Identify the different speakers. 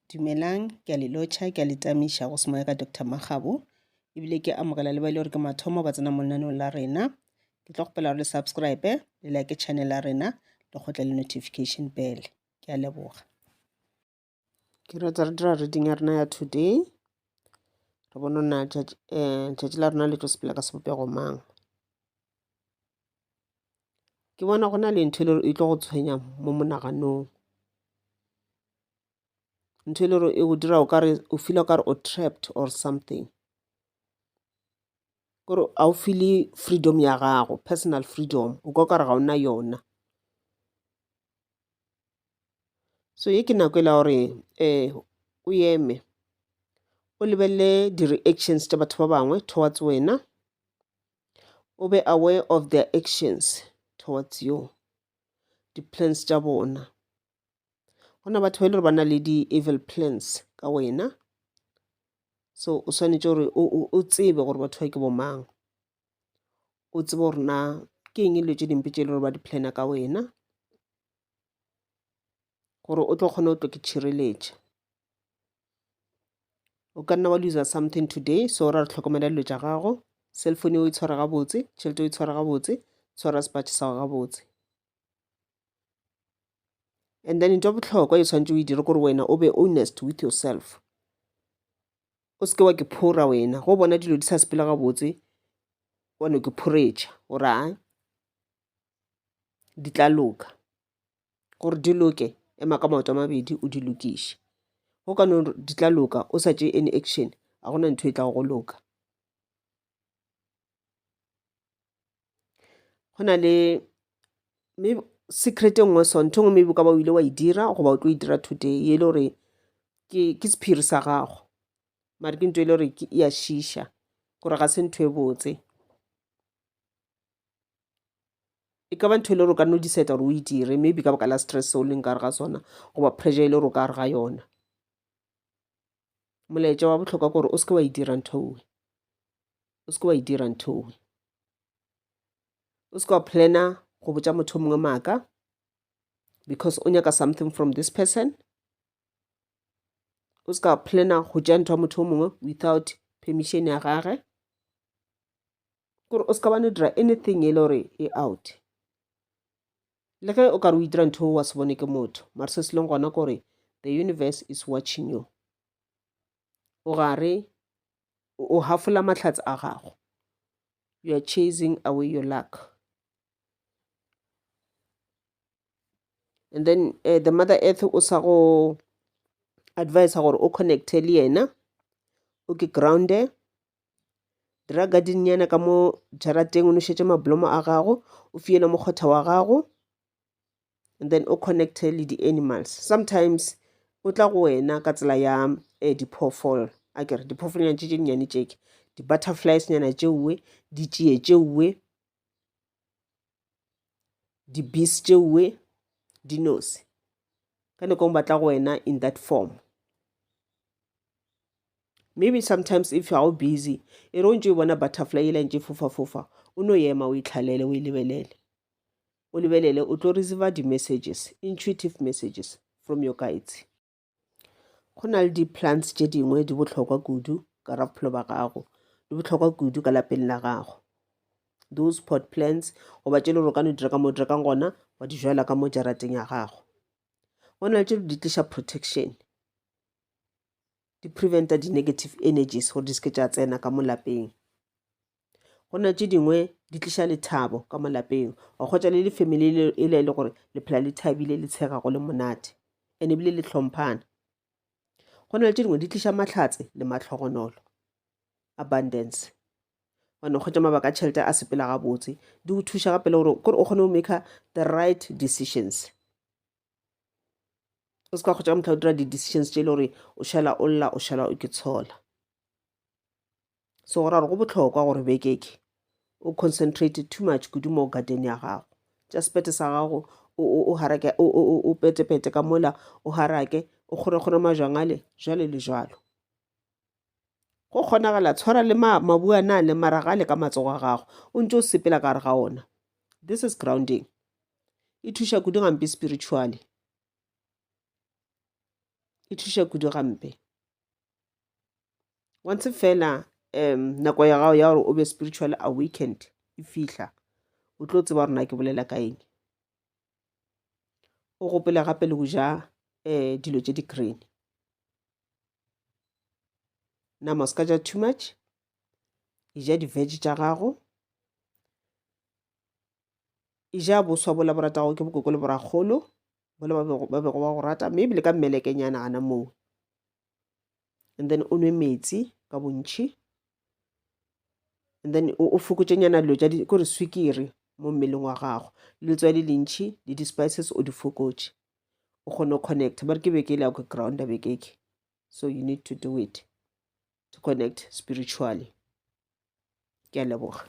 Speaker 1: Dumelang, ke a le lotšha, ke a le tamiša go semoya ka Doctor Makgabo. Ebile ke amogela le ba ile gore ke mathomo ba tsena mo lenaneong la rena. Ke tlo kgopela gore le subscribe, le like channel ya rena, le kgotle le notification bell. Ke a leboga. Ke rata re dira reading ya rena ya today. Re bone na letšatši la rena le tlo sepela ka sebopego mang. Ke bona go na le ntho e le gore e tlo go tshwenya mo monaganong. Ntho e le gore e go dira o kare o feel-a o kare o trapped or something. Kore ga o feel-e freedom ya gago, personal freedom, o kwa o kare ga o na yona. So ye ke nako e la gore o eme o lebelele di-reactions tša batho ba bangwe towards wena, o be aware of their actions towards you, di-plans tša bona. Go na batho ba e le gore ba na le di-evil plans ka wena, so o swanetše gore o tsebe gore batho ba ke bo mang, o tsebe gore na ke eng dilo tše dimpe tše e le gore ba di plan-a ka wena, gore o tlo kgona go tlo ke tšhireletša. O ka nna wa loser something today, so ra re hlokomela dilo tša gago, cell phone o e tshwara gabotse, tšhelete o e tshwara gabotse, tshwara sepatšhe sa gago gabotse. And then ntho ya bohlokwa e tshwanetse o e dire kore wena o be honest with yourself. O seke wa ke phora wena, go bona dilo di sa sepele gabotse, wa no ke phoretša gore a di tla loka. Gore di loke, ema ka maoto a mabedi o di lokiše. Go ka no di tla loka o sa tšee any action, ga gona ntho e tlago go loka. Go na le maybe secret e nngwe so, ntho e nngwe maybe o ka ba o ile wa e dira goba o tlo e dira today e le gore ke sephiri sa gago, mare ke ntho e le gore e a šiiša, gore ga se ntho e botse. E ka ba ntho e le gore o ka no decide gore o e dire maybe ka baka la stress o leng ka gare ga sona goba pressure e le gore o ka gare ga yona. Molaetša wa bohlokwa ke gore o se ke wa e dira ntho ewe, o se ke wa e dira ntho ewe. O se ke wa plan-a go botša motho o mongwe maaka because o nyaka something from this person. O se ka wa plan-a go tšea ntho ya motho o mongwe without permission ya gage. Kore o se ka ba no dira anything e le gore e out. Le ge o ka re o itira ntho wa se bone ke motho, mara se se leng gona kore the universe is watching you. O gare o hafola mahlatse a gago. You are chasing away your luck. And then the mother earth o sa go advise gore o connecte le yena, o ke grounde. Dira garden-nyana ka mo jarateng, o nošetše mablomo a gago, o fiele mokgotha wa gago, and then o connecte le di-animals. Sometimes o tla go wena ka tsela ya diphoofolo, a kere diphoofolonyana tše tše nnyane tše ke di-butterflies nyana tšeowe, ditšie tšeowe, di-bees tšeowe, dinose. Ka nako e nngwe ba tla go wena in that form. Maybe sometimes if ga o busy, e re o ntše o bona butterfly yela ntše e fofa-fofa, o no ema o itlhalele o e lebelele. O lebelele o tlo receiver di-messages, intuitive messages from your guides. Go na le di-plants tše dingwe di bohlokwa kudu ka ra bophelo ba gago, di bohlokwa kudu ka lapeng la gago. Those pot plants goba tše le gore o ka no di reka mo o di rekang gona, wa di jala ka mo jarateng ya gago. Go na le tše di tliša protection, di prevent-a di-negative energies gore di se ke tša tsena ka mo lapeng. Go na tše dingwe di tliša lethabo ka mo lapeng, wa hwetša le le family e le e le gore le phela le thabile le tshega go le monate and ebile le hlomphana. Go na le tše dingwe di tliša mahlatse le mahlogonolo, abundance. Wa no hwetša mabaka a tšhelete a sepela gabotse, di go thuša gape le gore kore o kgone go maker the right decisions. O se ka hwetša ka mehla o dira di-decisions tše e le gore o šala o lla o šala o ke tshola. So go ra gore go bohlokwa gore bekeke o concentrate too much kudu mo garden ya gago. Tša sepete sa gago o harake o petepete ka mola o harake o kgorekgore majwang ale jwale le jwalo. Go kgonagala tshwara le mabu a na le maraga ale ka matsogo a gago o ntše o sepela ka gare ga ona. This is grounding. E thuša kudu gampe spiritually. E thuša kudu gampe. Once fela um nako ya gago ya gore o be spiritually awakened e fihla, o tlo tseba gore na ke bolela ka eng. O gopole gape le go ja um dilo tše di-green. Nama o se ka ja too much, e ja di-veg tša gago, e ja boswa bola bo ratago ke bokoko le borakgolo bola ba bego ba bego ba go rata maybe le ka mmelekenyana gana moo. And then o nwe metsi ka bontši and then o fokotšenyana dilo tša kore swikiri mo mmeleng wa gago le letswai le lentši le di-spices o di fokotše o kgone go connecta. Ba re ke beke e le ya go grounda beke eke, so you need to do it to connect spiritually. Ke a leboga.